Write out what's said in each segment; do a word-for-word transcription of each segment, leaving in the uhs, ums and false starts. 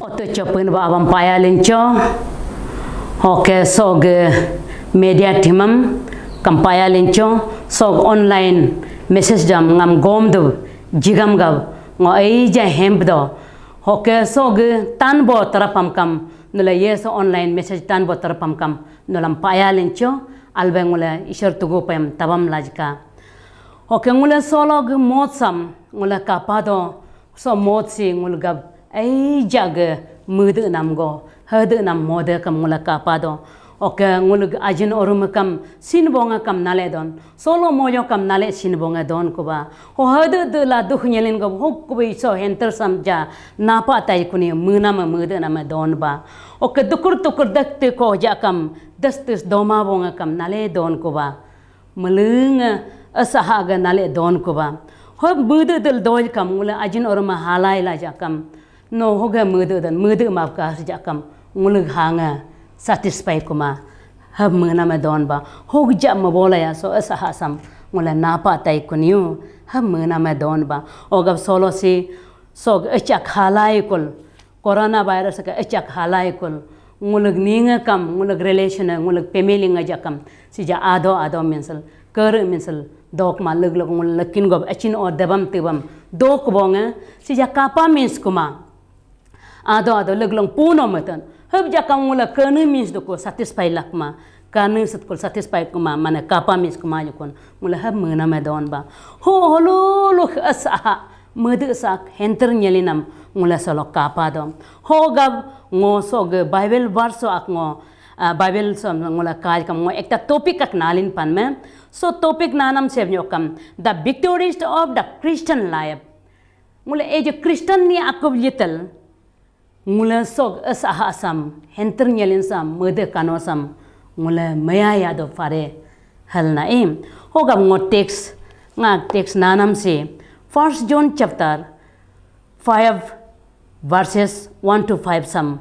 Oto chopin ba abam paya lincho. Oke, sog media timam kam paya lincho. Sog online message jam ngam gom du jigam gab ngo ai ja hemp do. Oke, sog tan bo tarapam kam nula yes online message tan bo tarapam kam nulam paya lincho. Albe ngula isor tugu payam tabam lajka. Oke, ngula solo ge mot sam ngula kapado. So mot si ngulgab ai jage mude nam go, hade nam mode kam ngula kapado. Oke, ngulg ajin orum kam sin bonga kam nale don. Solo moyo kam nale sin bonga don kuba. Ho hade de la duh nyelin go hok kuba iso henter sam ja napa tai kuni muna ma mude nama don ba. Oke, dukur tukur dak te ko ja kam das tis doma bonga kam nale don kuba. Meleng asaha ga nale don kuba. Ho mude del doi kam ngule ajin orma halai la ja kam. No hoga mude dan mude map ka ja kam ngule hanga satisfy kuma. Hab mena me don ba. Hog ja ma bola ya so asaha sam ngule napa tai kuniu. Hab mena me don ba. Ogab solo si sog achak halai kul. Coronavirus ka achak halai kul. Ngulg ninga kam, ngulg relation, ngulg family nga ja kam. Sija ado ado minsil, kere minsil, dok ma lug lug ngul lekin gob achin o debam tebam. Dok bonga, sija kapa mins kuma. Ado ado lug lung puno meten. Hab ja kam ngula kene mins doko satisfy lakma. Kanu setkul satisfy kuma, mana kapa mis kuma jukun. Ngula hab mena me don ba. Ho holo lo asaha. Mede sa henter nyelinam ngula solo kapa do. Ho gab ngo so ge Bible verse so ak ngo, ah, Bible so ngula kaj kam ngo ekta topic ak nalin pan me. So topic nanam sev nyokam, the victories of the Christian life. Ngula eje Christian ni akub litel. Ngule sok asaha sam, henter nyelin sam, mede kano sam, ngule maya ya do fare hal na im. Hogam ngo text, nga text nanam si, First John chapter five verses one to five sam,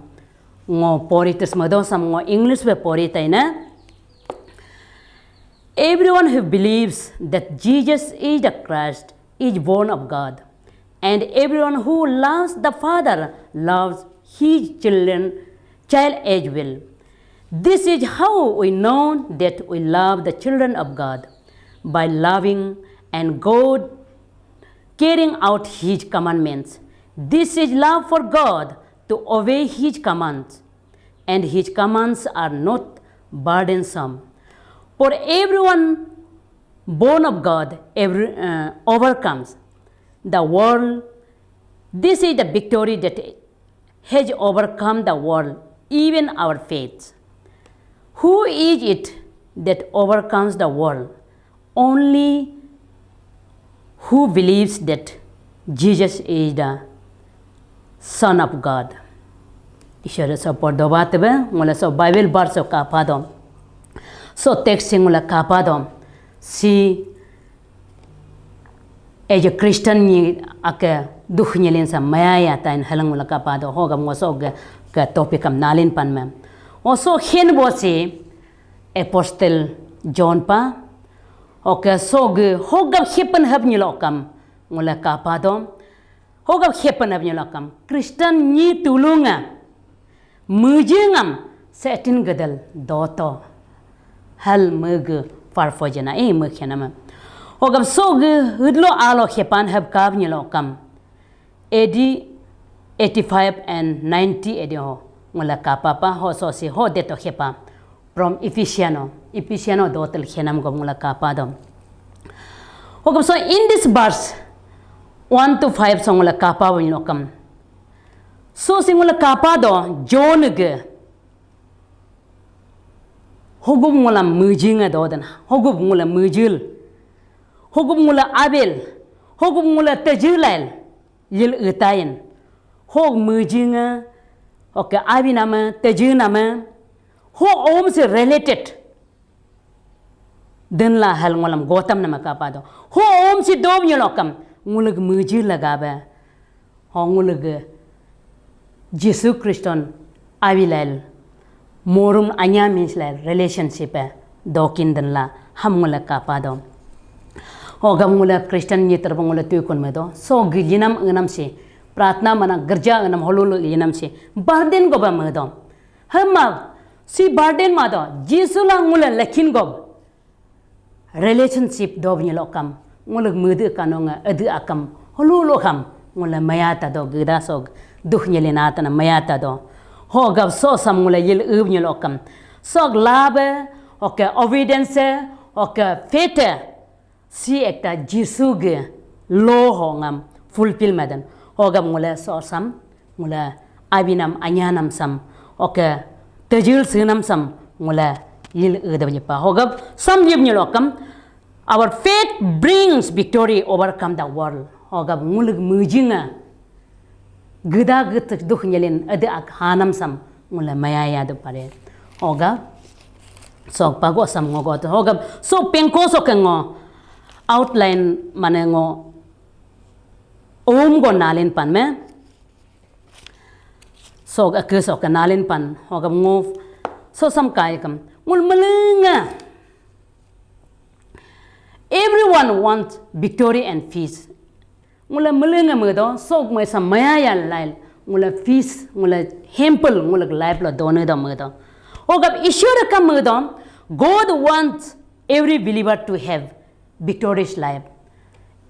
ngo pori tes medo sam, ngo English be pori taina. Everyone who believes that Jesus is the Christ is born of God, and everyone who loves the Father loves his children, child as well. This is how we know that we love the children of God, by loving and God carrying out his commandments. This is love for God, to obey his commands, and his commands are not burdensome. For everyone born of God every, uh, overcomes the world. This is the victory that has overcome the world, even our faith. Who is it that overcomes the world? Only who believes that Jesus is the Son of God. Ishwar so por doba tebe, ngole so Bible verse so kapa do. So text sing ngole kapa do. Si eje Christian ni ake duh nyelin sa maya ya tain halang ngole kapa do. Ho gam ngo so ge ke topic kam nalin pan me. O so hen bo si Apostle John pa. Oke, so ge hogap hipen hap nyelokam ngule kapa do. Hogap hipen hap nyelokam Christian nyi tulunga mujengam setin gedel doto. Hal mege farfo jena, eh, mekhenama. Hogap so ge hudlo alo hipan hap kap nyelokam. A D eighty-five and ninety A D ho ngula kapa pa ho so si ho deto hepa from Ephesiano, Ephesiano do tel khenam go ngula kapa do. Ho so in this verse one to five so ngula kapa win lokam. So si ngula kapa do John ge hogum ngula mujinga do dan hogum ngula mujil hogum ngula abel hogum ngula tajilal. Lil utayin. Ho mujinga, oke, abi nama, teju nama. Ho om si related. Din la hal ngolam gotam nama kapado. Ho om si dob nyolokam. Ngulag muji lagabe. Ho ngulag Jisu Kriston abi lal. Morum anya means la relationship eh dokin den la ham ngule kapa do. Ho gam ngule Christian nyi terba ngule tuikun me do. So gijinam enam si Pratna mana gerja enam holulu yenam si burden goba medo. Hema si burden mado Jisu la ngule lekin gob relationship dob nyelokam ngule mede kanonga ede akam holulu ham ngule mayata do geda sog duh nyelina tana mayata do. Hogab so sam ngule yil ub nyelokam sog labe oke evidence oke fete si ekta Jisu ge law ho ngam fulfill madan. Hogab ngule so sam ngule abinam anyanam sam oke tejil sinam sam ngule yil edab nyepa. Hogab sam yib nyelokam our faith brings victory overcome the world. Hogab ngule mujinga geda getek duh nyelin ede ak hanam sam ngule mayaya de pare. Hoga sok pago sam ngogo to hoga sok pengko sok ngo outline mane ngo um go nalin pan me sok ake sok nalin pan hoga ngo so sam kai kam ngul melenga. Everyone wants victory and peace. Ngula melenge medo sok mai sa maya ya lail ngula peace ngula hempel ngula life lo done do medo. Ogap Ishwar ka medo, God wants every believer to have victorious life.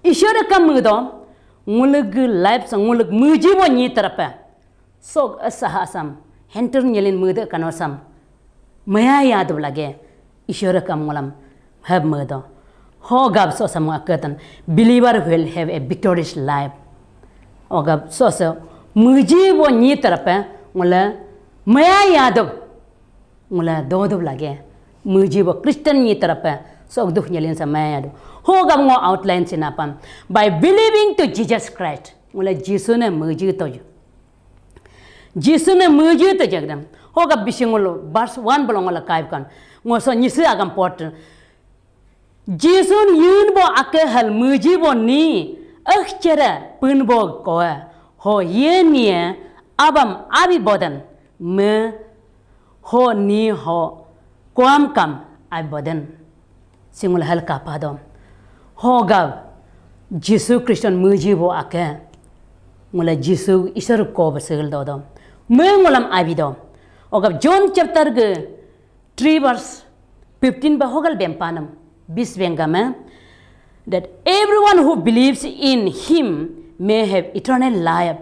Ishwar ka medo ngula life sa ngula muji wo nyi tarape. Sok asaha sam henter nyelin mede kano sam maya yadu lage Ishwar kam ngulam have medo. Ho gab so sam akatan believer will have a victorious life. O gab so so muji wo nyi tarape ngula maya yadu ngula dodu lage muji wo Christian nyi tarape sok duh nyelin sa maya yadu. Ho gab ngo outline sinapam by believing to Jesus Christ ngula Jisu ne muji toju. Jisu ne muji to jagdam. Hoga bisingulu verse one belong la kai kan. Ngoso nyisi agam pot. Jisun yun bo ake hal muji bo ni. Eh chere pun bo koe. Ho ye nie abam abi bodan. Me ho ni ho kuam kam abi bodan. Singul hal kapa do. Hoga Jisu Kriston muji bo ake. Ngula Jisu isar ko basagil do do. Me ngulam abi do. Ogab John chapter ge three verse fifteen ba hogal bempanam. Bis bengame that everyone who believes in him may have eternal life.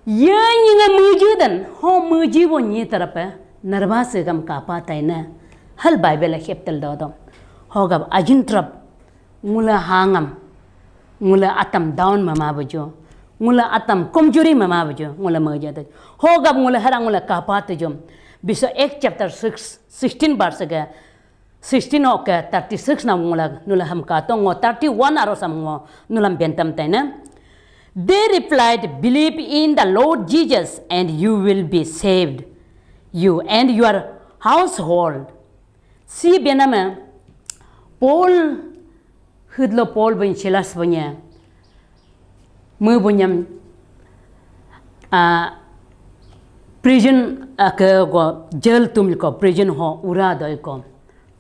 Ye nyinga muji dan ho muji wo nyi tarape narba segam kapa taina. Hal Bible heptel do do. Hogab ajin trap ngula hangam ngula atam down mama bujo ngula atam komjuri mama bujo ngula muji dan. Hogab ngula hara ngula kapa tujo. Biso ek chapter six sixteen verse ga sixteen ok thirty six na ngula nula ham ka to ngo thirty one aro sam ngo nulam bentam taina. They replied, believe in the Lord Jesus and you will be saved, you and your household. Si benama Paul hudlo Paul bun Silas bunye me bunyam a prison ake go jail tumil ko prison ho ura doi ko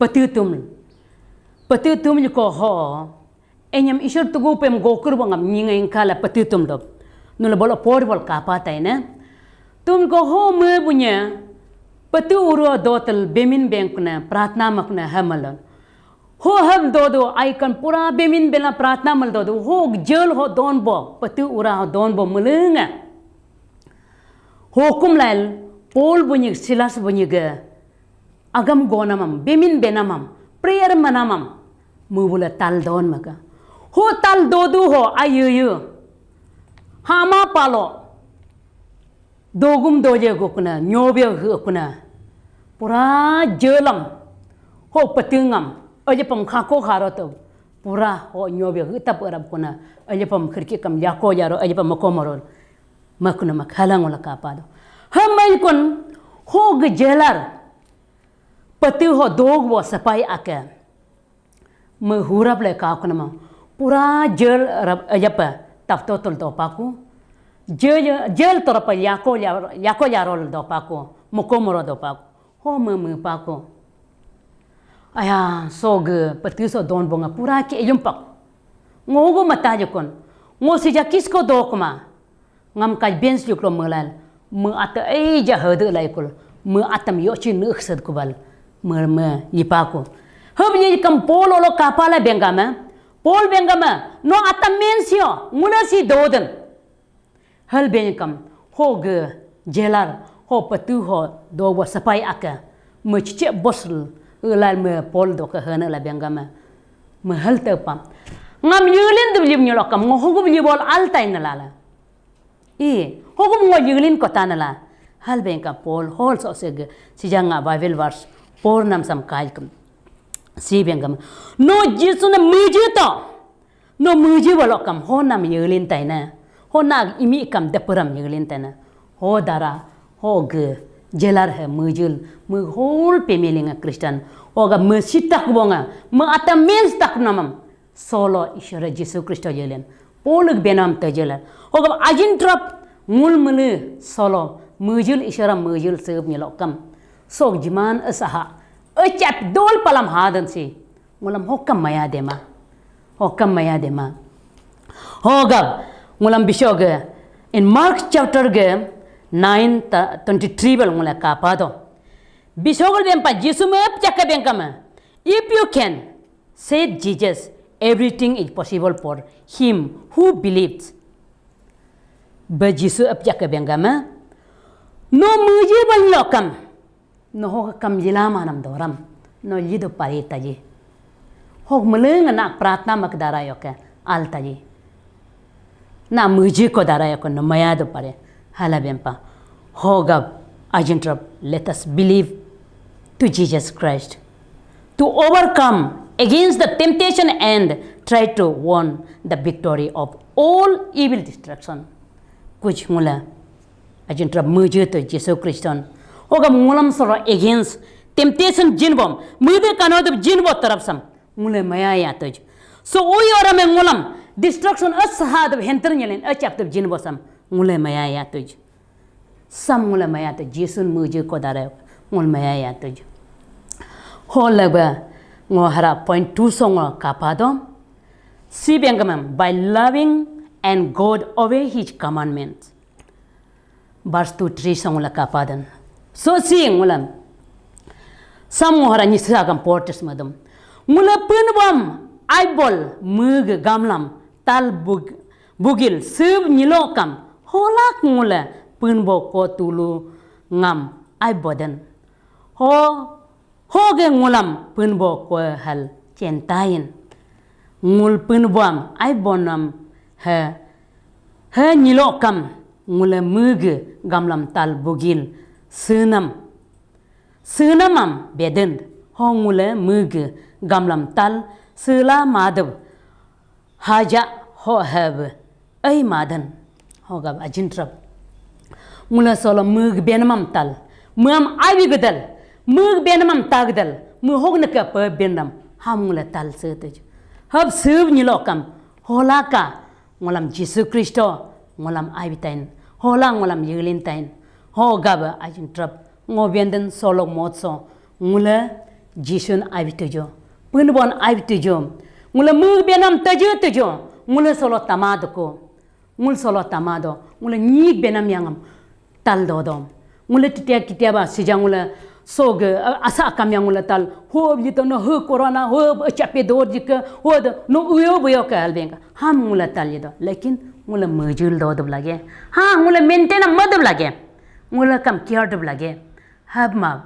patu tumil patu tumil ko ho enyam isur tugu pem gokur bangam nyinga ingkala patu tum do nula bolo por bol kapa taina tum ko ho me bunya patu uro dotel bemin bengkuna pratna makna hamalon. Ho hab dodo aikan pura bemin bela pratna mal dodo ho jail ho don bo patu ura ho don bo melenga. Hukum lail Paul bunyi Silas bunyi ge agam gonamam bemin benamam prayer manamam mubula tal don maka. Ho tal dodu ho ayu yu hama palo dogum doje gokuna nyobye hu kuna pura jelam ho petingam aja pam khako kharo to pura ho nyobye hu tap arab kuna aja pam khirki kam yako jaro aja pam makomoro. Makuna makhalang wala kapado. Hamai kun ho gejelar pati ho dog wo sapai ake. Me hurap le ka kuna ma pura jail rap ajapa tap totul dopaku. Jail jail torapa yako yako yarol dopaku. Muko moro dopaku. Ho me me paku. Aya so ge pati so don bonga pura ke yumpak. Ngogo mata jukon. Ngo sija kisko dokma. Ngam kaj bench luklo melal. Me ata eja hede laikul. Me atam yochi nuksad kubal. Me me lipaku. Hub ni kam Paul olo kapala bengama. Paul bengama. No atam mensio. Nguna si doden. Hal benyakam, ho ge jelar, ho patu ho dobo sapai aka, me chiche bosl, ulal me Paul do ke hana la bengama, me hal te pam. Ngam yulin de blim nyolokam, ngo hugu bli bol altai nalala. I, hugu ngo yulin kota nala. Hal benyakam Paul, hol so se ge, sijanga Bible verse, por nam sam kai kum. Si bengama, no Jisu na muji to. No muji walok kam ho nam yelin taina. Ho na imi kam deperam yelin taina. Ho dara, ho ge, jelar he mujul, mu whole family nga Christian. Ho ga mu sitak bonga, mu ata men sitak namam. Solo Ishwara Jisu Kristo yelin. Poluk benam te jelar. Ho ga ajin trap ngul mulu solo mujul Ishwara mujul sub nyelok kam. Sok jiman esaha. Echap dol palam hadan si. Ngulam hokam maya dema. Hokam maya dema. Hogab, ngulam bishoge, in Mark chapter ge nine ta twenty-three bal ngula kapado. Bishogel bempa Jisu me ep chaka bengkama. If you can, said Jesus, everything is possible for him who believes. Ba Jisu ep chaka bengkama. No muji bal lokam. No ho kam jila manam doram. No lido pare taji. Ho meleng na pratna mak dara yoke al taji. Na muji ko dara yoke no maya do pare. Hala bempa. Ho gab ajin trap, let us believe to Jesus Christ. To overcome against the temptation and try to won the victory of all evil destruction. Kuch ngula. Ajin trap muji to Jisu Kriston. Ogam ngulam soro against temptation jinbom. Mude kanodab jinbo tarap sam. Ngule maya ya tuj. So ui orame ngulam destruction as sahadab henter nyelen achap tab jinbo sam. Ngule maya ya tuj. Sam ngule maya tuj. Jisun muji kodare ngul maya ya tuj. Ho laba ngo hara point two songo kapado. Si bengamam by loving and God obey his commandments. Verse two three song la kapadan. So si ngulam. Sam nguhara nyisa agam portes madam. Ngula punbam aibol mug gamlam tal bug-, bugil sub nyilokam holak ngula punbo ko tulu ngam aibodan. Ho Hoge ngulam punbo kue hal centayin. Ngul punboam ai bonam he, he nyilo kam ngule muge gamlam tal bugil senam. Senamam bedend ho ngule muge gamlam tal sela madeb. Haja ho heb ai madan. Hogab ajin trap. Ngula solo mug benamam tal. Muam abi gedal. Mug benamam tagdal. Mu hog naka pe benam. Ham ngula tal se tuj. Hab sub nyilo kam. Hola ka. Ngulam Jisu Kristo. Ngulam abi tain. Hola ngulam yelin tain. Hogab ajin trap. Ngo benden solo motso. Ngula Jisun abi tujo. Punbon abi tujo. Ngula mug benam tujo tujo. Ngula solo tamaduko. Ngul solo tamado. Ngula nyik benam yangam. Tal dodom. Ngula titia kitia ba sija ngula soge, a-, asa akam yang ngula tal. Ho lito no ho corona, ho chape dor jika, ho do, no uyo buyo ka albenga. Ham ngula tal yido. Lekin ngula mujul dodub lage. Ha, ngula maintain am madub lage. Ngula kam care dub lage. Hab ma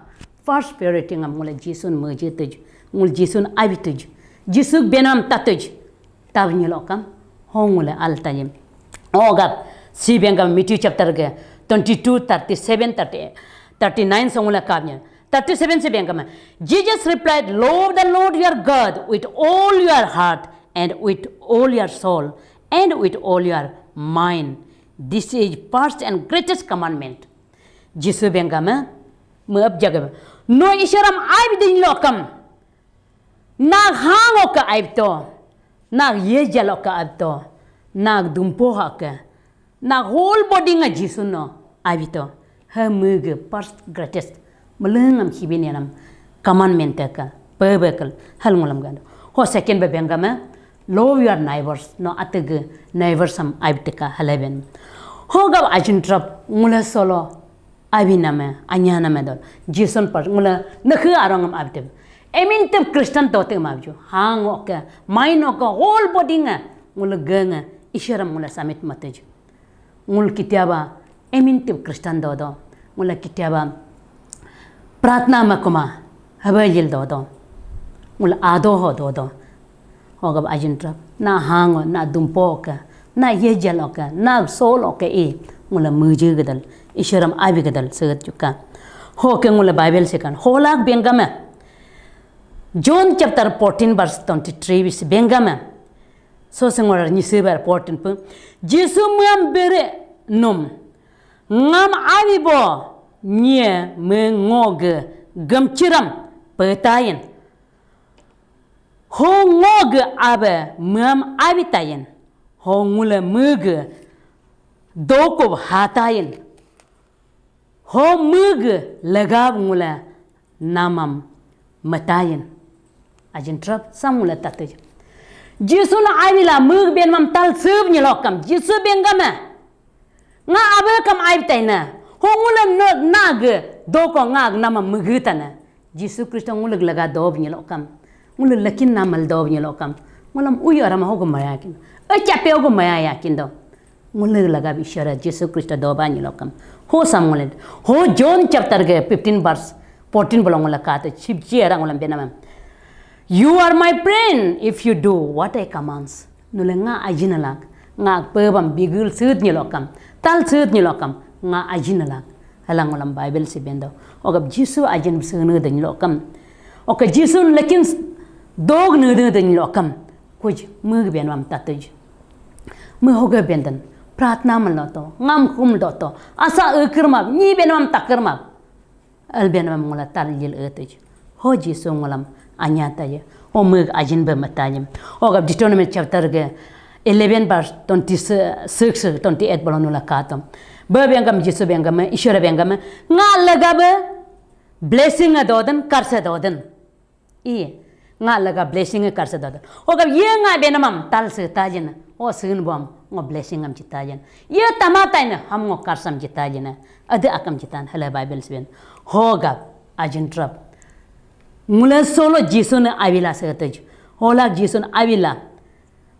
first priority ngam ngule Jisun muji tuj, ngul Jisun abi tuj, Jisu benam tatuj, tab nyilo kam, ho ngule al tajim. Ogap, si bengam Matthew chapter ge twenty-two, thirty-seven, thirty, thirty-nine song ngule kab nyel. Thirty-seven si bengam, Jesus replied, "Love the Lord your God with all your heart and with all your soul and with all your mind. This is first and greatest commandment." Jisu bengkama, me abjaga. No isharam aib din lokam. Nag hango ka aib to. Nag yeja loka aib to. Nag dumpo haka. Nag whole body nga Jisu no aib to. Ha muge first greatest. Melengam hibin yanam commandment ka. Pebekal hal ngulam gando. Ho second be bengkama. Love your neighbors, no atege neighbors am abiteka halaben. Hogab ajin trap ngula solo abiname anyaname dol. Jason par ngula nakhe arongam abiteb. Emin tep Christian tote mabju. Hang oke, main oke, whole body nge ngula genge isharam ngula samit matej. Ngul kitiaba emin tip Christian dodo. Ngul kitiaba pratna makuma habayil dodo. Ngul ado ho dodo. Hogab ajin trap na hango, na dumpo oke, na yejal oke, na sol oke i ngul muji gedal isharam abi gedal seget juka. Hoke ngul Bible sekan holak bengame. John chapter fourteen verse twenty-three bis bengame. So sengwar nyisibar fourteen pu. Jisu muam bere num. Ngam abi bo nye me ngoge gemchiram petayen. Ho ngoge abe muam abi tayen. Ho ngule mege dokub hatayen. Ho mege legab ngule namam metayen. Ajin trap sam ngule tatuj. Jisu na avila mege benmam tal sub nyelokam. Jisu bengame. Nga abe kam aib taina. Ho ngule no nage doko ngag namam mege tana. Jisu Kristo ngule lega dob nyelokam. Ngule lekin namal dob nyelokam. Ngulam uyo rama hogo maya kin. E chape hogo maya yakin do. Ngule lagab ishara Jisu Kristo doba nyilokam. Ho sam ngule. Ho John chapter ge fifteen verse fourteen bolo ngule kata chip chiara ngulam benama. You are my friend if you do what I commands. Nule nga ajinalak. Nga pebam bigul sud nyilokam. Tal sud nyilokam. Nga ajinalak. Hala ngulam Bible si bendo. Ogab Jisu ajin sunu de nyilokam. Oka Jisu lekin dog nu de nyilokam. Kuj mug benwam tatuj. Mui hoga benden, pratna maloto, ngam kum doto, asa ekermab, nyi benwam takermab. Al benwam ngula tal yil etuj. Ho Jisu ngulam anya taye. Ho mug ajin be matajem. Ho gab Deuteronomy chapter ge eleven verse twenty-six, twenty-eight bolo nula katom. Be bengam Jisu bengam, Ishwara bengam, nga lega be blessing a doden, curse a doden. I nga laga blessing e karsa dada. Ogab ye nga benamam tal se tajena. O sen bom ngo blessing am chitajena. Ye tamatai na ham ngo karsam chitajena. Ade akam chitan hala Bible seben. Hogab ajin trap. Ngula solo Jisu ne avila se taj. Hola Jisu ne avila.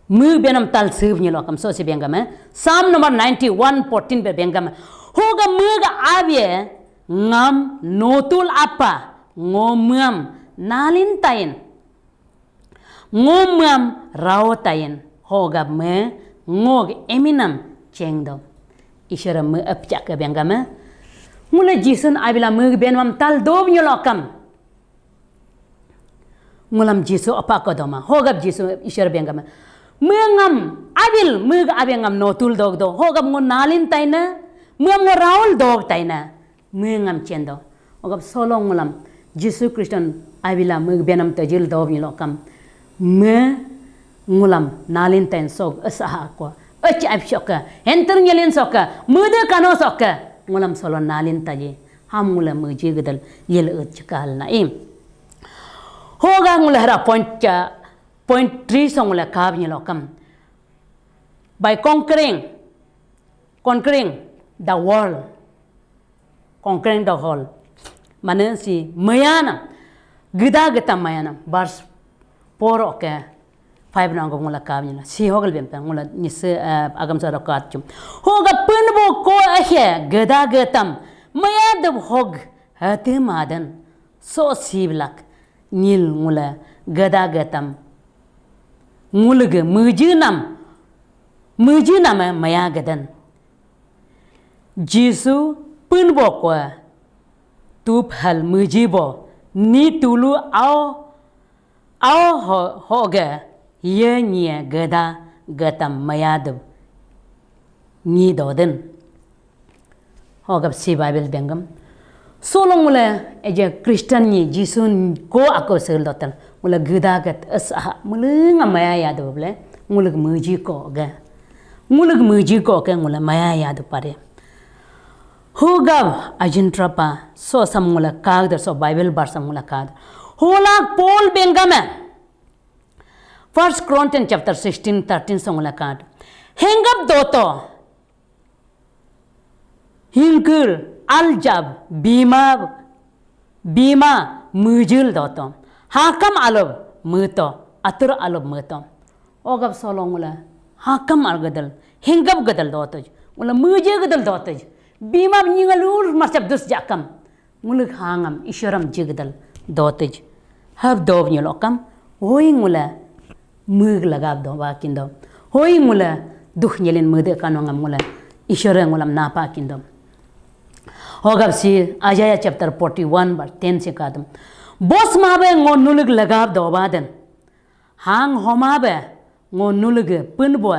Mui benam tal sib nyelokam so si bengam eh. Psalm number ninety-one fourteen be bengam eh. Hoga mui ga abie ngam notul apa ngomam nalin tain. Ngomam rao tain. Hoga me ngog eminam chengdo. Ishara me apchak ke bengam eh. Ngula Jisun abila mui benam tal dob nyelokam. Ngulam Jisu apa ko doma. Hogap Jisu Ishwar bengam. Mengam abil, mega abengam notul dog do. Hogap ngo nalin taina, mengam ngo raul dog taina. Mengam chendo. Hogap solo ngulam Jisu Kriston abila meg benam tajil dog nyelokam. Me ngulam nalin tain sog esaha ko. Ech ab shoka. Henter nyelin soka. Mede kano soka. Ngulam solo nalin taji. Ham ngula meji gedal yel ut chekal na im. Hoga ngula hara point cha, point three song ngula kab nyelokam. By conquering, conquering the world. Conquering the world. Mane si mayana, geda geta mayana, verse four oke. Five na ngula kab nyela. Si hogal bempa ngula nise agam sa rokat chum. Hoga pun bo ko ahe geda getam. Maya deb hog hati madan. So siblak nyil ngula geda getam. Ngulge mujinam. Mujinam maya gedan. Jisu pun bo ko tup hal muji bo ni tulu au Ao ho, hoga ye nye geda getam mayadu nyi dodin. Hogap si Bible bengam. Solong mula eja Christian nyi Jisun ko ako sel dotel. Mula geda get es aha mula nga maya yadu ble. Mula muji ko ga. Mula muji ko ke mula maya yadu pare. Hugab ajin trapa so sam ngula kagdar so Bible bar sam ngula kagdar. Holak Paul bengame. First Corinthians chapter sixteen, thirteen song la kat. Hengap doto. Hingkul, aljab, bima, bima, mujul doto. Hakam alob muto, atur alob muto. Ogap solo ngula, hakam al gadal, hengap gadal dotoj. Ngula muje gadal dotoj. Bima nyingalur marchap dus jakam. Nguluk hangam isharam jigdal dotij. Hab dob nyelokam, hoi ngula mug lagab do ba kindo. Hoi ngula duh nyelin mede kanongam ngula ishara ngulam napa kindo. Hogab si Isaiah chapter forty-one verse ten si kadam. Bos mabe ngo nuluk lagab do baden. Hang homa be ngo nulge punbo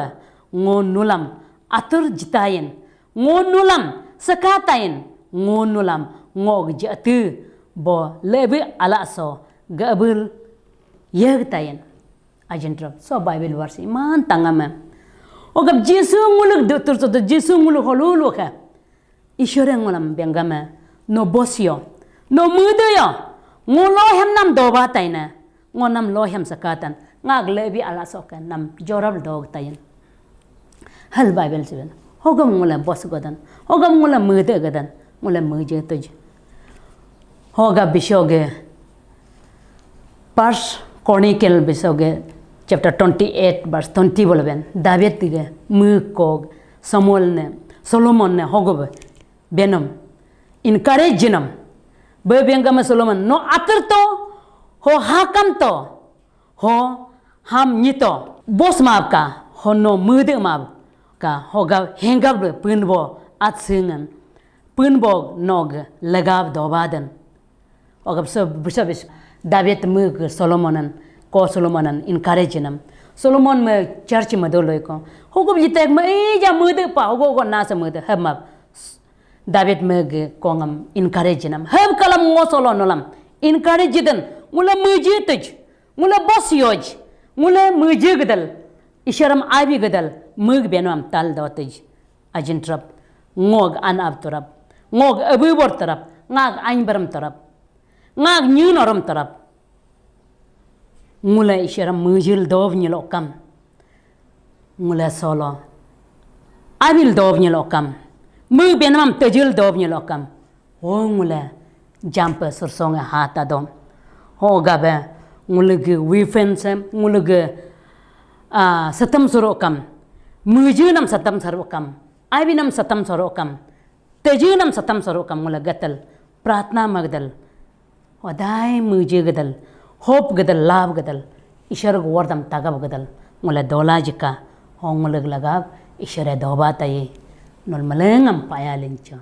ngo nulam atur jitayin, ngo nulam sekatain, ngo nulam ngog jati bo lebe ala so gabul yegtayin. Ajin trap so Bible verse iman tangame. Ogab Jisu nguluk dutur so Jisu nguluk holulu ke. Ishore ngulam bengame no bosio, no muduyo, ngo lohem nam doba taina, ngo nam lohem sakatan, ngag lebi ala soka nam jorab dog tain. Hal Bible siben, hogam ngula bos godan, hogam ngula mudu godan, ngula muje tuj. Hoga bisoge, First Chronicle bisoge, chapter twenty-eight, verse twenty bolben, David tige, mukog, Samuel ne, Solomon ne hogob benam, encourage jinam. Be bengama Solomon no atur to, ho hakam to, ho ham nyito. Bos mab ka, ho no mude mab ka, ho ga hengab punbo atsingan, punbo nog legab dobadan. Ogap so bisa bis David mug Solomonan ko Solomonan encourage nam. Solomon me church ma doloi ko. Hukup jitek me eja mude pa hugo go nasa mude hema David mug kongam encourage nam. Heb kalam ngo solo nolam encourage den ngula muji tuj, ngula bos yoj, ngula muji gedal, isharam abi gedal mug benam tal do tuj. Ajin terap, ngog an ab terap, ngog abubor terap, ngag ain beram terap, ngag nyun oram terap. Ngula isharam mujil dov nyelokam. Ngula solo abil dov nyelokam. Mu benam tejil dov nyelokam. Ho ngula jampa sursonga hata dom. Ho gabe ngulugu weapon sem, ngulugu, ah, satam surokam. Mujunam satam surokam. Abinam satam sorokam, tejunam satam sorokam ngula gatal, pratna magdal, wadai muji gadal, hope gadal, love gadal, Ishar gu wardam tagab gadal, ngula dola jika, ho ngula lagab, Ishare doba tayi, nul malengam paya lincho.